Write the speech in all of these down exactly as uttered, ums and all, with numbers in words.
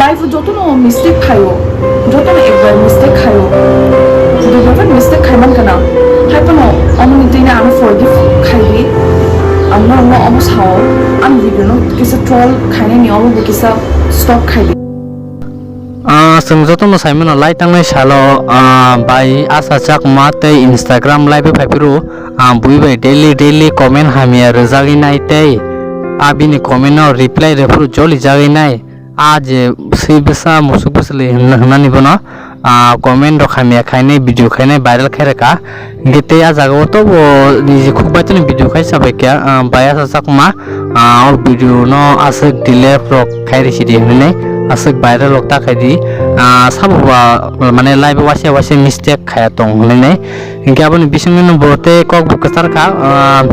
Life o jotono mistake khaio, jotono ekbar mistake khaio. Dui bar mistake khaiman kana. Haiphano omoni tini ano forgive khaidi. Ang norokno omo sao, ang video no kisa troll khainani omo bo kisa stop khaidi. Ah, chwng jotono saimano lai tangnai salo, ah, bai Asha Chakma tei Instagram live phaiphuru, ah, bui bai daily daily comment hamya rwjagwi nai tei, ah, bini comment no reply rwphuru joli jagwi nai. Ah, je swi bwsa musuk bwswlwi hwnna-, hwnani bono, ah, comment rok hamya khainai, video khainai, viral khai rwkha. Hingke tei ah jaga o tobo niji khuk baitoni video khai sabaikha, ah, bai Asha Chakma, ah, o video no aswk delete rok khai risi di hinwi nai, aswk viral rok ta khai di, ah, sabo ba mane live o waisa waisa mistake khaya tong hinwi nai. Hingke aboni bisingtwi no bo tei kok bo kwchar kha, ah,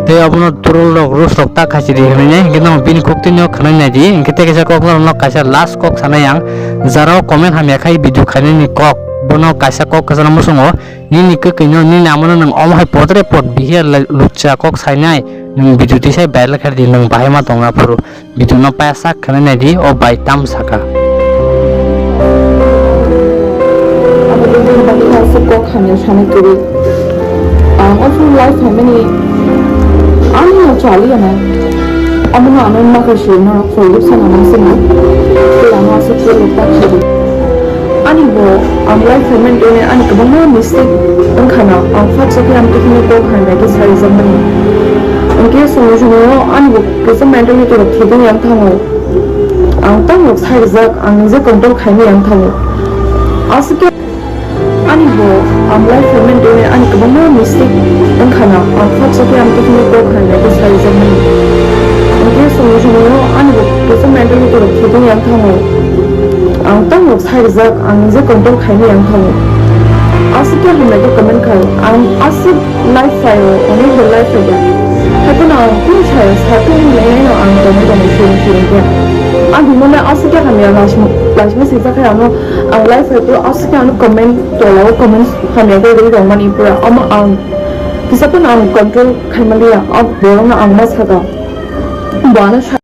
tei obono troll rok roast rok ta khai si di hinwi nai. Hingke no bini khuk twi no khwnai nai di, hingke tei kaisa kok no kaisa last kok sanai ang, jara o comment hamya khai video khainani kok, bono kaisa kok kwchar muchungo. Nini kwkwi no, nini amo no nwng omo hai potre pot bihia lai lukcha kok sainai, nwng video tisai viral khe di, nwng bahai ma tongna phuru video no paya sak khwnai nai di, o bai tam saka. Abo tei tini bagwi aswk kok hamya sanai kwrwi. Ang o phuru live phaimani ani no chaliya na. Omo no ano makasui no forgive sana nang sini. Tei ano aswk kok tak sidi. Ani bo ang life payment tongni ani kwbangma mistake wngkha na, ang phatsa khe ang tikhini kok hamya khe sari jakmani. Hwnkhe chwng chwngno ani bo kisa mentality rok thik wngya wng thango. Ang tamo sarijak, ang nijek control khaimaya wng thango. Aswk khe ani bo ang life payment tongni ani kwbangma mistake wngkha na, ang phatsa khe ang tikhini kok hamya khe sari jakmani. Hwnkhe chwng chwngno ani bo kisa mentality rok thik wngya wng thango. Ang tamo sarijak, ang nijek control khaimaya wng thango. Aswk khe hamya khe comment khai, ang aswk life phaio, onek bo life phaikha. Haiphano ang kunu saya, sa kunu hinwi no ang tongwi tongo, siring siring khe. Ang bumano aswk khe hamya, laismo, laismo swijak khe ano, ang life phai phuru aswk khe ano comment, tolao comment hamya khe rwi rwmani pura. Omo ang kisa phano ang control khaimaliya, o borokno ang ma sakha. Bo ano sa-